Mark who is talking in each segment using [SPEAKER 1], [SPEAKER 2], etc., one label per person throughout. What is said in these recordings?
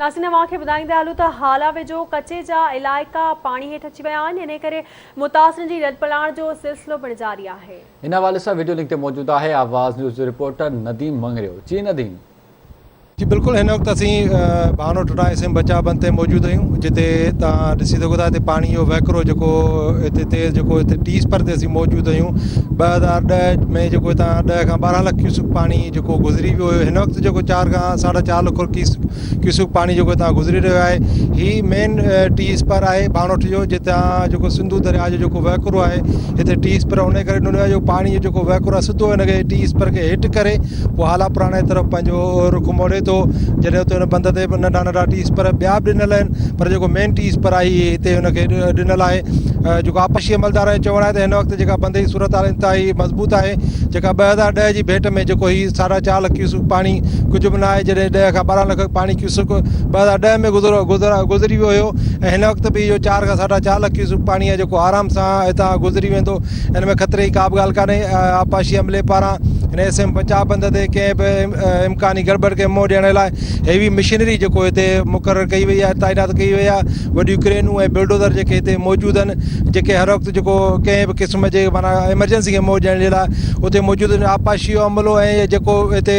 [SPEAKER 1] ناظرين اوهان کي ٻڌائيندا هلون ته هالا ويجهو ڪچي جا علائقا پاڻي هيٺ اچي ويا آهن انهي ڪري متاثرن جي لڏپلاڻ جو سلسلو پڻ جاري آهي.
[SPEAKER 2] ان حوالي سان وڊيو لنڪ تي موجود آهي آواز نيوز جو رپورٽر نديم مڱريو جي نديم.
[SPEAKER 3] جي بلڪل هن وقت اسين ڀانو ٺٽا ايس ايم بچاء بند تي موجود آهيون جتي توهان ڏسي سگهو ٿا هتي پاڻي جو وهڪرو جيڪو هتي تيز جيڪو هتي ٽيس پر تي اسين موجود آهيون 2010 ۾ جيڪو هتان 10 کان 12 لک ڪيوسڪ پاڻي جيڪو گذري ويو هيو هن وقت جيڪو 4 کان ساڍا چار لک ڪيوسڪ پاڻي جيڪو هتان گذري رهيو آهي هي مين ٽي اسپر آهي ڀاڻوٺ جو جتان جيڪو سنڌو درياء جو جيڪو وهڪرو آهي هتي ٽي اسپر ان ڪري ڏنو ويو آهي جو پاڻي جو جيڪو وهڪرو آهي سڌو هن کي ٽي اسپر کي هيٺ ڪري پوء هالا پراڻي طرف پنهنجو رخ موڙي ٿو جڏهن اتي هن بند تي به ننڍا ننڍا ٽي اسپر ٻيا به ڏنل آهن پر جيڪو مين ٽي اسپر آهي هي هتي هن کي ڏنل آهي جيڪو آبپاشي عملدار جو چوڻ آهي ته هن وقت جيڪا بند جي صورت حال انتهائي مضبوط آهي جيڪا 2010 جي ڀيٽ ۾ جيڪو هي ساڍا چار لک ڪيوسڪ پاڻي ڪجهه به نه آهي جڏهن 10 کان 12 لک پاڻي ڪيوسڪ 2010 ۾ گذر گذر گذري ويو هيو ۽ هن وقت به اهو 4 کان ساڍا چار لک ڪيوسڪ پاڻي آهي جيڪو آرام سان هتان گذري ويندو ان ۾ خطري جي ڪا به ڳالهه ڪانهي آبپاشي عملي پاران هن ايس ايم بچاء بند تي ڪنهن به امڪاني گڙٻڙ کي منهن ڏيڻ لاء هيوي مشينري جيڪو هتي مقرر ڪئي وئي آهي تعينات ڪئي وئي آهي وڏيون ڪرينون ۽ بلڊوزر جيڪي هتي موجود آهن جيڪي هر وقت جيڪو ڪنهن به قسم جي معنيٰ ايمرجنسي کي منهن ڏيڻ جي لاء اتي موجود آهن آبپاشي جو عملو ۽ جيڪو هتي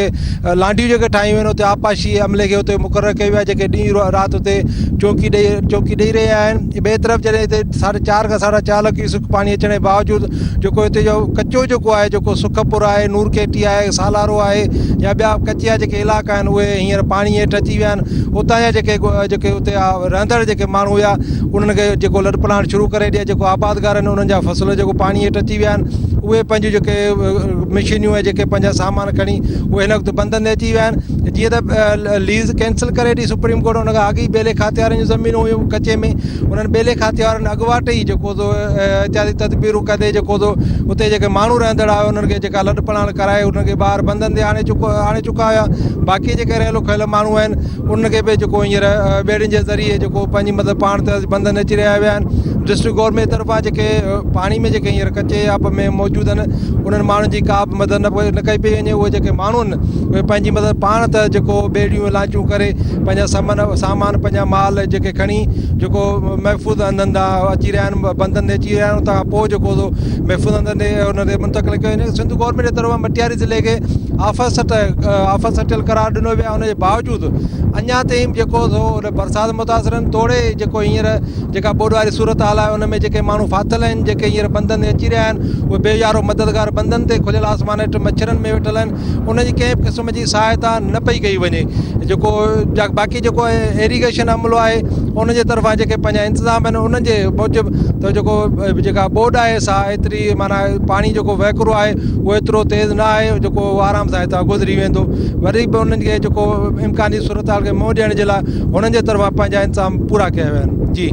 [SPEAKER 3] لانڍيون جيڪي ٺاهيون ويون آهن اتي آبپاشي عملي کي اتي مقرر ڪيو ويو آهي جيڪي ڏينهن رات اتي چوڪي ڏئي چوڪي ڏئي رهيا آهن ٻئي طرف جڏهن هتي ساڍي چار کان ساڍا چار لک ڪيوسڪ پاڻي اچڻ جي باوجود جيڪو هتي جو ڪچو جيڪو آهي جيڪو سکپور آهي نور ڪيٽي آهي سالارو آهي يا ٻيا ڪچي جا جيڪي علائقا آهن اهي هينئر پاڻي هيٺ اچي ويا آهن اتان جا جيڪي جيڪي اتي رهندڙ جيڪي ماڻهو هيا انهن کي جيڪو لڏپلاڻ شروع ڪري ڏئي جيڪو آبادگار آهن انهن جا فصل جيڪو پاڻي هيٺ اچي ويا آهن اهي پنهنجون جيڪي مشينيون ۽ جيڪي پنهنجا سامان کڻي اهي هن وقت بندن تي اچي ويا آهن جيئن ته ليز ڪينسل ڪري ڏئي سپريم ڪورٽ ان کان اڳ ئي ٻيلي کاتي وارن جون زمينون هيون ڪچي ۾ انهن ٻيلي کاتي وارن اڳواٽ ئي جيڪو سو احتياطي تدبيرون ڪندي جيڪو سو اتي جيڪي ماڻهو رهندڙ آهي انهن کي جيڪا لڏپلاڻ ڪرائي انهن کي ٻاهر بندن تي آڻي چڪو آڻي چڪا هيا باقي جيڪي رهيل کهيل ماڻهو آهن انهن کي به جيڪو هينئر ٻيڙين جي ذريعي جيڪو پنهنجي مدد پاڻ ته بندن اچي رهيا ويا آهن ڊسٽرڪٽ گورنمينٽ طرفان جيڪي پاڻي ۾ جيڪي هينئر ڪچي آب ۾ موجود آهن انهن ماڻهن جي ڪا به مدد نه ڪئي پئي وڃي اهي جيڪي ماڻهو آهن اهي پنهنجي مدد پاڻ ته جيڪو ٻيڙيون لانچون ڪري پنهنجا سمن سامان پنهنجا مال جيڪي کڻي جيڪو محفوظ هنڌن تان اچي رهيا آهن بندن تي اچي رهيا آهن اتان کان پوء جيڪو سو محفوظ هنڌن تي ان تي منتقل ڪيو وڃي سنڌ گورنمينٽ جي طرفان مٽياري ضلعي کي آفت سٽ آفت سٽيل قرار ڏنو ويو آهي ان جي باوجود اڃا تائين جيڪو سو ان برسات متاثرن توڙي جيڪو هينئر جيڪا ٻوڏ واري صورتحال آهي ان ۾ جيڪي ماڻهو ڦاٿل آهن جيڪي هينئر بندن تي اچي رهيا آهن اهي بي يارو مددگار بندن تي کليل آسمان هيٺ مڇرن ۾ ويٺل آهن ان جي ڪنهن به قسم جي سهائتا نه پئي ڪئي وڃي جيڪو باقي جيڪو ايريگيشن عملو آهي ان جي طرفان جيڪي پنهنجا انتظام آهن انهن جي موجب ته جيڪو جيڪا ٻوڏ آهي سا ايتري معنيٰ پاڻي جيڪو وهڪرو آهي اهو ايترو تيز نه آهي جيڪو آرام سان هتان گذري ويندو وري به انهن کي جيڪو امڪاني صورتحال کي منهن ڏيڻ جي لاء هنن جي طرفان پنهنجا انتظام پورا ڪيا ويا آهن جي.